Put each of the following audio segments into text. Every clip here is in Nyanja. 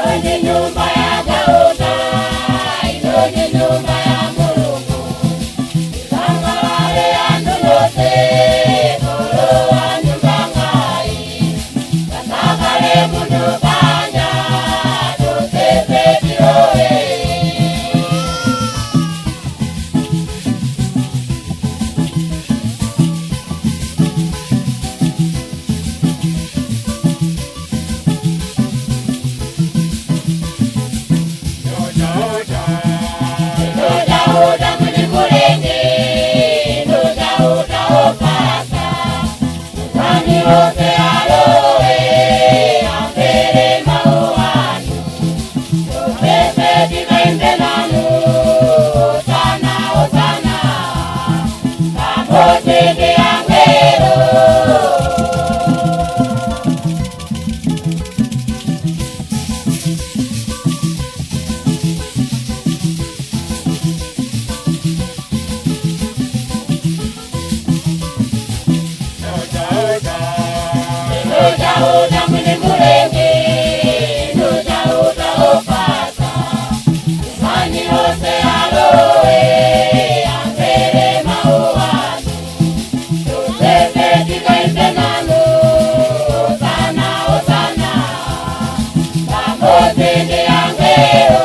Ino ni nyumba ya Chauta, ino ni nyumba ya Mulungu. Isangalale anthu nonse, polowa nyumba mwayi. Pasakale munthu panja, tonsefe tilowe. Chauta. Chauta mwini mulenge, ino Chauta opasa. Mwami wose alowe, amvere mawu anu. Tonsefe tikaimbe nanu, Hosana, Hosana. Pamodzi ndi angelo. Chauta. Chauta mwini mulenge, ino Chauta opasa. Mwami wose alowe, amvere mawu anu. Tonsefe tikaimbe nanu, Hosana, Hosana. Pamodzi ndi angelo.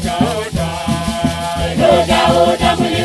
Chauta. Chauta mwini